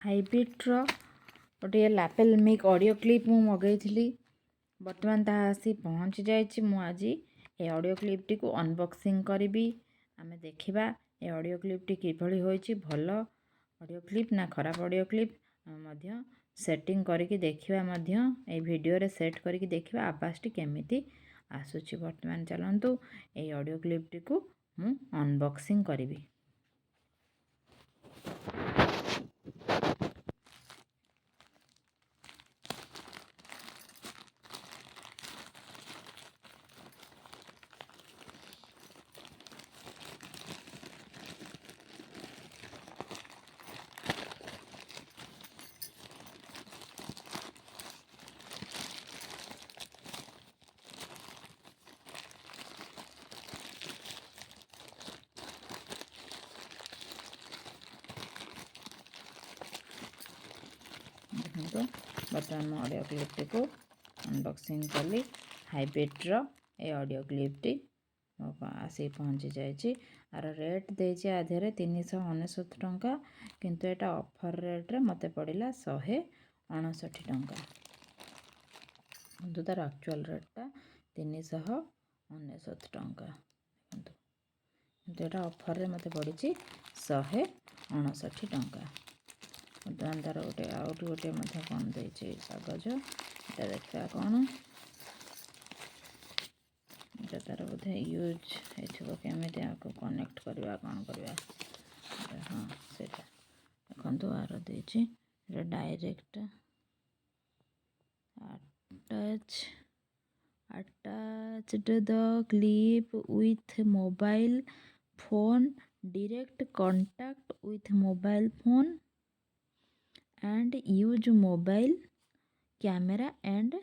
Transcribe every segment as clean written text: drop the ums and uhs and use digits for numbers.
ହାଇବିଟ୍ର ଗୋଟିଏ ଲାପେଲ୍ ମିକ୍ audio clip ମୁଁ ମଗାଇଥିଲି। ବର୍ତ୍ତମାନ ତାହା ଆସି ପହଞ୍ଚି ଯାଇଛି। ମୁଁ ଆଜି ଏ ଅଡ଼ିଓ କ୍ଲିପ୍ଟିକୁ ଅନବକ୍ସିଂ କରିବି। ଆମେ ଦେଖିବା ଏ ଅଡ଼ିଓ କ୍ଲିପ୍ଟି କିଭଳି ହୋଇଛି, ଭଲ ଅଡ଼ିଓ କ୍ଲିପ୍ ନା ଖରାପ ଅଡ଼ିଓ କ୍ଲିପ୍। ଆମେ ମଧ୍ୟ ସେଟିଂ କରିକି ଦେଖିବା, ମଧ୍ୟ ଏଇ ଭିଡ଼ିଓରେ ସେଟ୍ କରିକି ଦେଖିବା ଆବାଜଟି କେମିତି ଆସୁଛି। ବର୍ତ୍ତମାନ ଚାଲନ୍ତୁ, ଏଇ ଅଡ଼ିଓ କ୍ଲିପ୍ଟିକୁ ମୁଁ ଅନବକ୍ସିଂ କରିବି। ଦେଖନ୍ତୁ, ବର୍ତ୍ତମାନ ମୁଁ ଅଡ଼ିଓ କ୍ଲିପ୍ଟିକୁ ଅନବକ୍ସିଂ କଲି। ହାଇବିଟ୍ର ଏ ଅଡ଼ିଓ କ୍ଲିପ୍ଟି ଆସିକି ପହଞ୍ଚି ଯାଇଛି। ଆର ରେଟ୍ ଦେଇଛି ଆ ଦେହରେ 399 ଟଙ୍କା, କିନ୍ତୁ ଏଇଟା ଅଫର୍ ରେଟ୍ରେ ମୋତେ ପଡ଼ିଲା 159 ଟଙ୍କା। କିନ୍ତୁ ତା'ର ଆକ୍ଚୁଆଲ୍ ରେଟ୍ଟା 399 ଟଙ୍କା ଦେଖନ୍ତୁ, କିନ୍ତୁ ଏଇଟା ଅଫର୍ରେ ମୋତେ ପଡ଼ିଛି 159 ଟଙ୍କା। ବର୍ତ୍ତମାନ ତା'ର ଗୋଟେ ଆହୁରି ଗୋଟେ ମଧ୍ୟ କ'ଣ ଦେଇଛି କାଗଜ, ଏଇଟା ଦେଖିବା କ'ଣ। ଏଇଟା ତା'ର ବୋଧେ ୟୁଜ୍ ହେଇଥିବ, କେମିତି ଆକୁ କନେକ୍ଟ କରିବା, କ'ଣ କରିବା। ହଁ, ସେଇଟା ଦେଖନ୍ତୁ, ଆର ଦେଇଛି ଏଇଟା direct attached the clip with mobile phone, direct contact with mobile phone and use mobile camera and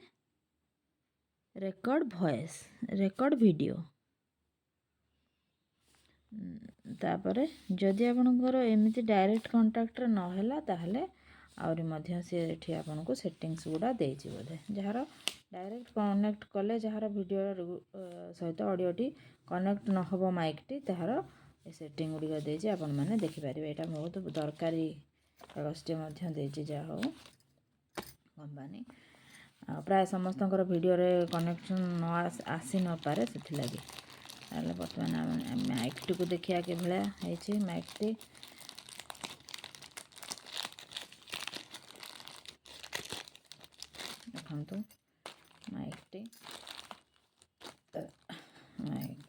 record voice, record video। ତାପରେ ଯଦି ଆପଣଙ୍କର ଏମିତି ଡାଇରେକ୍ଟ କଣ୍ଟାକ୍ଟରେ ନହେଲା, ତାହେଲେ ଆହୁରି ମଧ୍ୟ ସେ ଏଠି ଆପଣଙ୍କୁ ସେଟିଂସ୍ ଗୁଡ଼ା ଦେଇଛି ବୋଧେ। ଯାହାର ଡାଇରେକ୍ଟ କନେକ୍ଟ କଲେ, ଯାହାର ଭିଡ଼ିଓ ସହିତ ଅଡ଼ିଓଟି କନେକ୍ଟ ନ ହେବ ମାଇକ୍ଟି, ତାହାର ଏ ସେଟିଂ ଗୁଡ଼ିକ ଦେଇଛି, ଆପଣମାନେ ଦେଖିପାରିବେ। ଏଇଟା ବହୁତ ଦରକାରୀ କାଗଜଟି ମଧ୍ୟ ଦେଇଛି, ଯାହା ହଉ କମ୍ପାନୀ। ଆଉ ପ୍ରାୟ ସମସ୍ତଙ୍କର ଭିଡ଼ିଓରେ କନେକ୍ସନ୍ ନ ଆସି ନପାରେ, ସେଥିଲାଗି। ତାହେଲେ ବର୍ତ୍ତମାନ ଆମେ ମାଇକ୍ଟିକୁ ଦେଖିବା କିଭଳିଆ ହେଇଛି ମାଇକ୍ଟି। ଦେଖନ୍ତୁ ମାଇକ୍ଟି, ମାଇକ୍।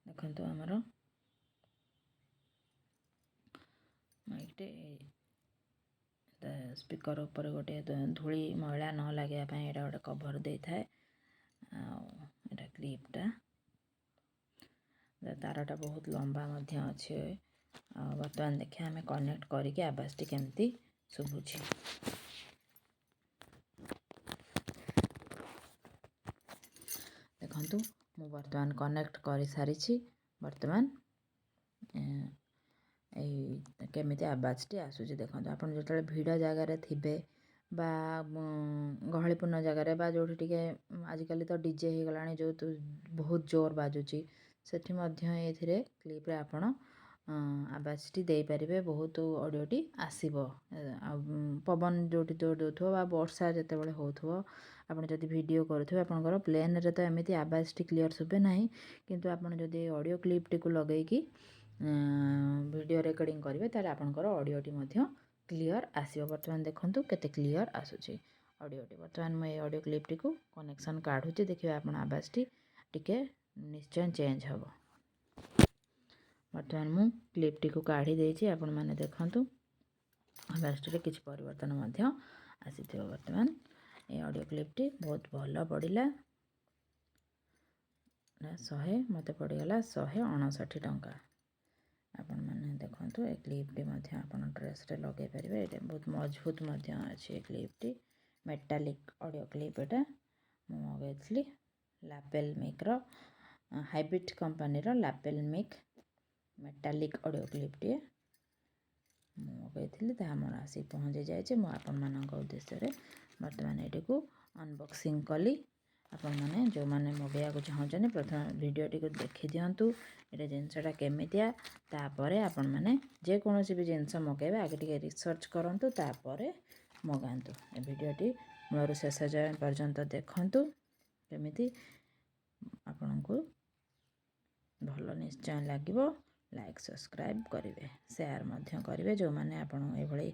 ଦେଖନ୍ତୁ, ଆମର ମାଇକ୍ଟି ସ୍ପିକର ଉପରେ ଗୋଟିଏ ଧୂଳି ମଇଳା ନ ଲାଗିବା ପାଇଁ ଏଇଟା ଗୋଟେ କଭର୍ ଦେଇଥାଏ। ଆଉ ଏଇଟା କ୍ଲିପ୍ଟା, ତାରଟା ବହୁତ ଲମ୍ବା ମଧ୍ୟ ଅଛି। ଆଉ ବର୍ତ୍ତମାନ ଦେଖିବା ଆମେ କନେକ୍ଟ କରିକି ଆବାଜଟି କେମିତି ଶୁଭୁଛି। ଦେଖନ୍ତୁ, ମୁଁ ବର୍ତ୍ତମାନ କନେକ୍ଟ କରିସାରିଛି। ବର୍ତ୍ତମାନ ଏଇ କେମିତି ଆବାଜଟି ଆସୁଛି ଦେଖନ୍ତୁ। ଆପଣ ଯେତେବେଳେ ଭିଡ଼ ଜାଗାରେ ଥିବେ ବା ଗହଳିପୂର୍ଣ୍ଣ ଜାଗାରେ ବା ଯେଉଁଠି ଟିକେ ଆଜିକାଲି ତ ଡିଜେ ହେଇଗଲାଣି, ଯେଉଁ ବହୁତ ଜୋର ବାଜୁଛି, ସେଠି ମଧ୍ୟ ଏଇଥିରେ କ୍ଲିପ୍ରେ ଆପଣ ଆବାଜଟି ଦେଇପାରିବେ, ବହୁତ ଅଡ଼ିଓଟି ଆସିବ। ଆଉ ପବନ ଯେଉଁଠି ଜୋର ଦେଉଥିବ ବା ବର୍ଷା ଯେତେବେଳେ ହେଉଥିବ, ଆପଣ ଯଦି ଭିଡ଼ିଓ କରୁଥିବେ, ଆପଣଙ୍କର ପ୍ଲେନ୍ରେ ତ ଏମିତି ଆବାଜଟି କ୍ଲିଅର୍ ଶୁଭେ ନାହିଁ, କିନ୍ତୁ ଆପଣ ଯଦି ଅଡ଼ିଓ କ୍ଲିପ୍ଟିକୁ ଲଗେଇକି ଭିଡ଼ିଓ ରେକର୍ଡ଼ିଂ କରିବେ, ତାହେଲେ ଆପଣଙ୍କର ଅଡ଼ିଓଟି ମଧ୍ୟ କ୍ଲିଅର୍ ଆସିବ। ବର୍ତ୍ତମାନ ଦେଖନ୍ତୁ କେତେ କ୍ଲିଅର୍ ଆସୁଛି ଅଡ଼ିଓଟି। ବର୍ତ୍ତମାନ ମୁଁ ଏଇ ଅଡ଼ିଓ କ୍ଲିପ୍ଟିକୁ କନେକ୍ସନ୍ କାଢ଼ୁଛି, ଦେଖିବେ ଆପଣ ଆବାଜଟି ଟିକେ ନିଶ୍ଚୟ ଚେଞ୍ଜ ହେବ। ବର୍ତ୍ତମାନ ମୁଁ କ୍ଲିପ୍ଟିକୁ କାଢ଼ି ଦେଇଛି। ଆପଣମାନେ ଦେଖନ୍ତୁ, ଆବାଜଟିରେ କିଛି ପରିବର୍ତ୍ତନ ମଧ୍ୟ ଆସିଥିବ। ବର୍ତ୍ତମାନ ଏ ଅଡ଼ିଓ କ୍ଲିପ୍ଟି ବହୁତ ଭଲ ପଡ଼ିଲା। ମୋତେ ପଡ଼ିଗଲା 159 ଟଙ୍କା। ଆପଣମାନେ ଦେଖନ୍ତୁ, ଏ କ୍ଲିପ୍ଟି ମଧ୍ୟ ଆପଣ ଡ୍ରେସ୍ରେ ଲଗାଇ ପାରିବେ। ଏଇଟା ବହୁତ ମଜବୁତ ମଧ୍ୟ ଅଛି ଏ କ୍ଲିପ୍ଟି, ମେଟାଲିକ୍ ଅଡ଼ିଓ କ୍ଲିପ୍। ଏଇଟା ମୁଁ ମଗାଇଥିଲି ଲାପେଲ୍ ମିକ୍ର, ହାଇବ୍ରିଡ୍ କମ୍ପାନୀର ଲାପେଲ୍ ମିକ୍ ମେଟାଲିକ୍ ଅଡ଼ିଓ କ୍ଲିପ୍ଟିଏ ମୁଁ ମଗାଇଥିଲି। ତାହା ମୋର ଆସିକି ପହଞ୍ଚି ଯାଇଛି। ମୁଁ ଆପଣମାନଙ୍କ ଉଦ୍ଦେଶ୍ୟରେ ବର୍ତ୍ତମାନ ଏଇଟିକୁ ଅନବକ୍ସିଂ କଲି। ଆପଣମାନେ ଯେଉଁମାନେ ମଗାଇବାକୁ ଚାହୁଁଛନ୍ତି, ପ୍ରଥମେ ଭିଡ଼ିଓଟିକୁ ଦେଖିଦିଅନ୍ତୁ, ଏଇଟା ଜିନିଷଟା କେମିତିଆ। ତାପରେ ଆପଣମାନେ ଯେକୌଣସି ବି ଜିନିଷ ମଗାଇବେ, ଆଗେ ଟିକେ ରିସର୍ଚ୍ଚ କରନ୍ତୁ, ତାପରେ ମଗାନ୍ତୁ। ଏ ଭିଡ଼ିଓଟି ମୂଳରୁ ଶେଷ ଯାଏଁ ପର୍ଯ୍ୟନ୍ତ ଦେଖନ୍ତୁ। କେମିତି ଆପଣଙ୍କୁ ଭଲ ନିଶ୍ଚୟ ଲାଗିବ। ଲାଇକ୍, ସବସ୍କ୍ରାଇବ୍ କରିବେ, ସେୟାର ମଧ୍ୟ କରିବେ। ଯେଉଁମାନେ ଆପଣ ଏଭଳି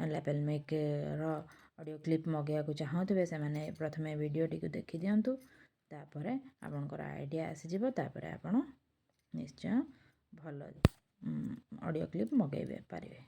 ଲ୍ୟାପେଲ୍ ମାଇକ୍ର ଅଡ଼ିଓ କ୍ଲିପ୍ ମଗାଇବାକୁ ଚାହୁଁଥିବେ, ସେମାନେ ପ୍ରଥମେ ଭିଡ଼ିଓଟିକୁ ଦେଖିଦିଅନ୍ତୁ। ତାପରେ ଆପଣଙ୍କର ଆଇଡ଼ିଆ ଆସିଯିବ। ତାପରେ ଆପଣ ନିଶ୍ଚୟ ଭଲ ଅଡ଼ିଓ କ୍ଲିପ୍ ମଗାଇବେ ପାରିବେ।